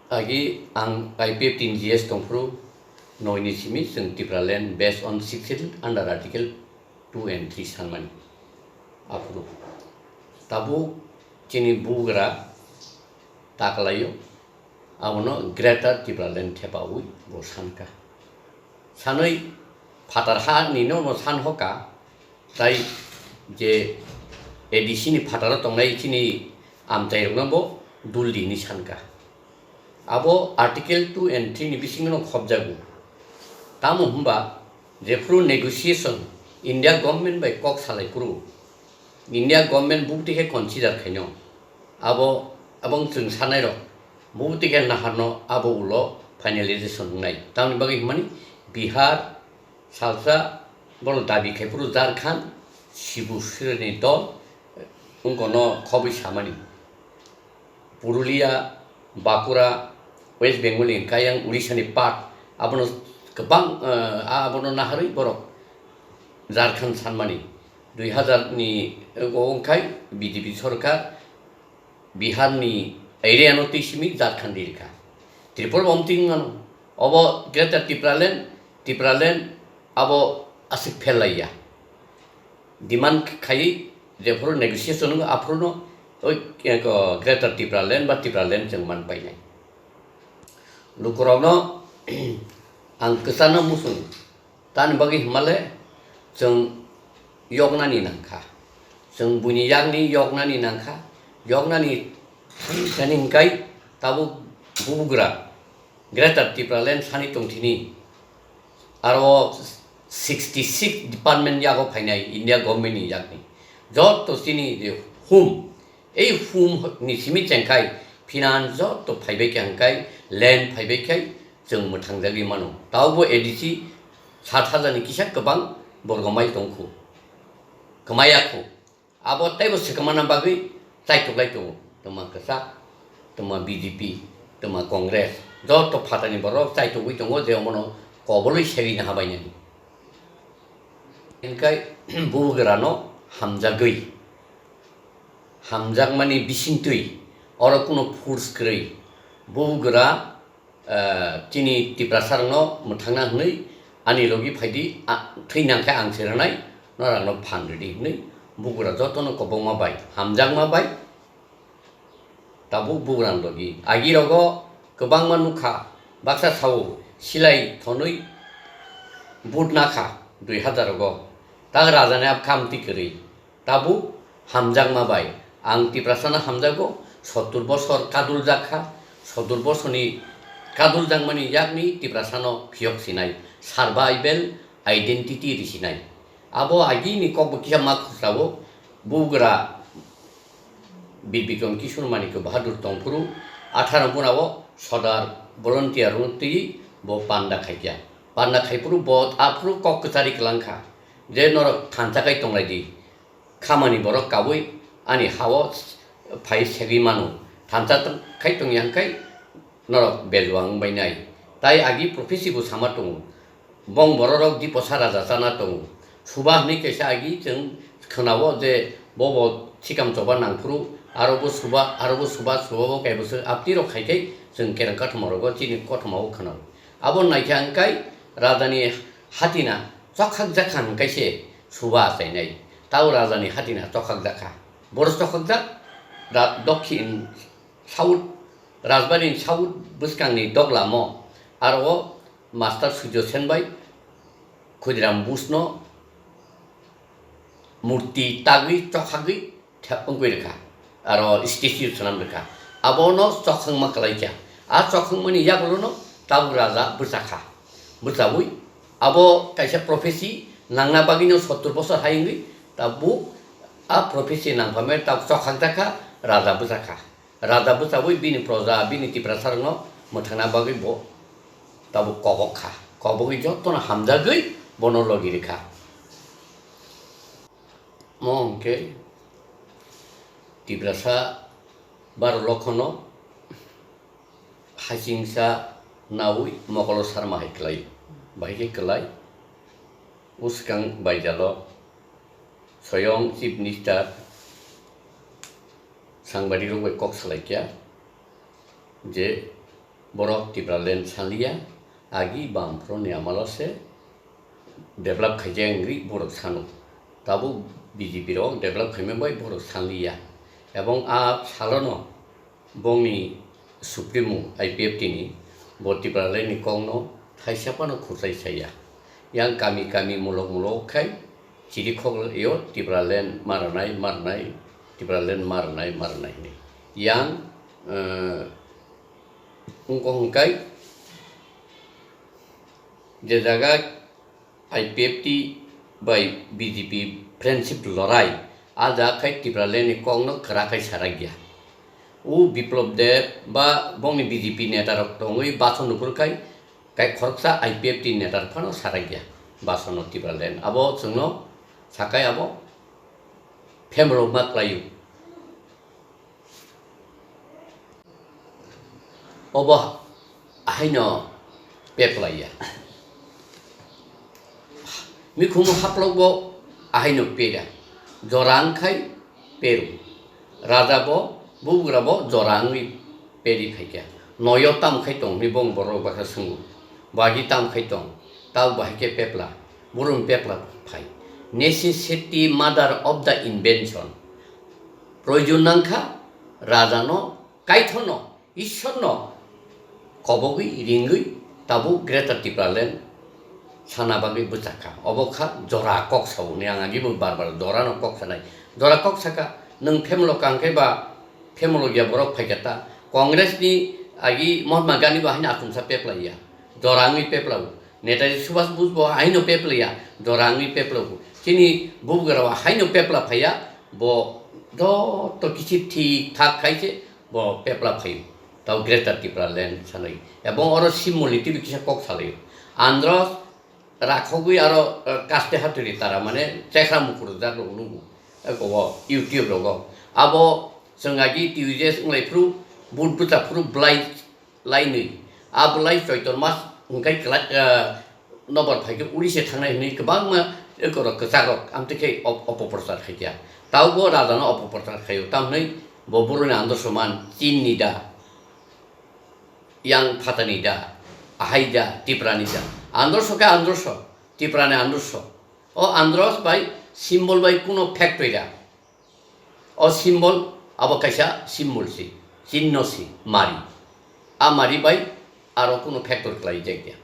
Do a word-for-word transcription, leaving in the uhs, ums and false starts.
Agi ang I P F T ni G S tongphuru, noini simi chwng Tipraland based on Sixth Schedule under Article two and three sanmani. Aphuru tabuk chini bugra taklaio, abono Greater Tipraland thepaui bo sankha. Sanwi phatar ha ni no bo san hoka, tai je A D C ni phataro tongnai chini amchairokno bo duldi hinwi sankha. Abo Article two and three ni bisingo no khopjago. Tamo hwnba jephuru negotiation India government bai kok salai phuru, India government bukti khe consider khaino. Abo, abong chwng sanairok bukti khe naharno abo ulo finalization wngnai. Tamni bagwi hwnmani Bihar, salsa, borok dabi khai phuru Jharkhand, sibu sirni dol, wngkono khobwi samani. Purulia, Bakura, West Bengal ni kayang Odisha ni part, abono kwbang, eh, abono naharwi borok Jharkhand sanmani. Dui hazar ni wngkhai B J P sorkar Bihar ni area no twi simi Jharkhand ri rikha. Tripura bo omtwi wngmano. Obo Greater Tipraland, Tipraland abo aswk phel laiya. Demand khaiwi jephuru negotiation wngkha, aphuru no oi, eh, ko, Greater Tipraland ba Tipraland chwng man painai. Lukurokno ang kwchano muchung, tani bagwi hwnmale chwng yoknani nangkha. Chwng buini yakni yoknani nangkha. Yoknani thani hwnkhe tabuk bubugra Greater Tipraland sani tongthini. Aro sixty six department yago phainai India government ni yakni. Joto chini je hum, ei hum ni simi chengkhai finance joto phaibai khe hwnkhe land phaibai khe chwng mwthangjagwi mano. Taubo A D C sat hajar ni kisa kwbang borgo mai tongkhu. Kwmaya khu. Abo teibo swkangmana bagwi chaitoklai tongo. Twma kwchak, twma B J P, twma Congress, joto phatani borok chaitogwi tongo je omono kobolwi segwina habainani. Hwnkhai bubugrano hamjagwi, hamjakmani bisingtwi oro kuno force kwrwi bubugra eh, chini Tiprasarokno mwthangna hwnwi ani logi phaidi, a, thwi nangkhe ang se rwnai, norokno phan rwdi hwnwi bugra jotono kobongma bai, hamjakma bai tabuk bugrani logi. Agirogo kwbangma nukha, baksa sao silai thonwi vote nakha dui hazar rogo, tak rajani abkha amtwi kwrwi. Tabuk hamjakma bai ang Tiprasano hamjago, sottur bosor kaduljak kha, sottur bosorni kaduljakmani yakni Tiprasano phiyok sinai, survival identity risinai. Abo agini kokbo kisa ma khusrao bugra Bir Bikram Kishore Manikya Bahadur tongphuru atharo bunao sodar volunteer rok twi bo panda khaikha. Panda khaiphuru bo aphuru kok kwchari kwlangkha je norok thansa kai tonglaidi. Khamani borok kabui ani hao phai segwi mano. Thansa tong-, khai tongya hwnkhe norok bejuang wngbai nai. Tai agi prophecy bo sama tongo. Bong bororok Diposa raja chana tongo. Suba hwnwi kaisa agi chwng khwnao je bo bo chikam choba nangphuru aro bo suba, aro bo suba, suba bo kaibo se apni rok khai khai chwng kereng kathoma rogo chini kothoma o khwnao. Abo naikha hwnkhe rajani hatina chokhak jakha hwnkhe se suba achainai. Tao rajani hatina chokhak jakha. Boro chokhakjak ra-, dokhin, south, Rajbari ni south bwskangni doglamo aro o Master Surjo Sen bai Khudiram Bush no murti tagwi chokhagwi thep wngwi rwkha, aro statue swnam rwkha. Abono chokhangma kwlaikha. A chokhangmani yagulono tabuk raja bwchakha. Bwchaui abo kaisa prophecy nangna bagwino sottur bosor hai wngwi tabuk a prophecy nangphamai tabuk chokhakjakha, raja bwchakha. Raja bwchaui bini proja, bini Tiprasarokno mwthangna bagwi bo tabuk kobok kha. Kobogwi jotono hamjagwi bono logi rwkha. Mo hwnkhe Tiprasa baro lokhono hachingsa naui mokolo sarma hai kwlai, bahai khe kwlai. Bwskang baijalo soyong Chief Minister sangbadik rok bai kok salai kha je Borok Tipraland sanliya, agi bam phuruni amalo se develop khaijak wngwi borok sano. Tabuk B J P rok develop khaima bai borok sanliya. Ebong a salono bongni Supremo I P F T ni bo Tipraland ni kokno thaisa phano khurchai chaya. Yang kami kami mulok mulok khai chiri khok yo Tipraland marnai marnai, Tipraland marnai marnai hinwi. Yang, eh, wngkok hwnkhe je jaga I P F T bai B J P friendship lorai, a jaga khai Tipraland ni kokno kwrak khai sarakya. O Biplop Deb ba bongni B J P neta rok tongwi bason nuphur khai, kai khoroksa I P F T neta rok phano sarakya basono Tipraland. Abo chwngno sakai abo phemrok ma khlaio. Obo ahaino peplaiya. Mikhumu haplokbo ahaino pera. Jora wngkhai peru. Raja bo, bubagra bo jora wngwi peri phaikha. Noyo tam khai tong hinwi bong borok baksa swngo. Bagi tam khai tong, tau bahai khe pepla, burun pepla phai. Necessity mother of the invention. Proyojon nangkha rajano, kaithono, Ishwarno kobogwi ringwi tabuk Greater Tipraland sana bagwi bwchakha. Obo kha jora kok sao hwnwi ang agibo bar bar jorano kok sanai. Jora kok saka, nwng phemlo kang khe ba phemlo ya borok phaikha ta. Congress ni agi Mahatma Gandhi bo haino achomsa peplaiya. Jora wngwi peplao. Netaji Subhash Bose bo haino peplaiya. Jora wngwi peplao. Chini bubagra bo haino pepla phaiya. Bo joto kichi thik thak khai se bo pepla phaio. Tao Greater Tipraland sanai. Ebong oro symbol ni twibo kisa kok salaio. Andros rakhogwi aro, eh, kaste haturi tara mane chekra mukurjak rok nukgo. Eko o YouTube rogo. Abo chwng agi T U J S wnglai phuru, but bwcha phuru, blai lainwi. A bwlai Choitor mas hwnkhe kwlai, eh, nobar phaikhe uri se thangnai hwnwi kwbangma ekorok kwchakrok amtwi khe op-, opoprochar khaikha. Taubo rajano opoprochar khaio, tamhinwi bo boroni androso man Chinni da, yang phatani da, ahai da, Tiprani da. Androso khe androso, Tiprani androso. O andros bai symbol bai kuno fact paida. O symbol abo kaisa symbol si, chinno si, mari. A mari bai aro kuno factor khlai jak ya.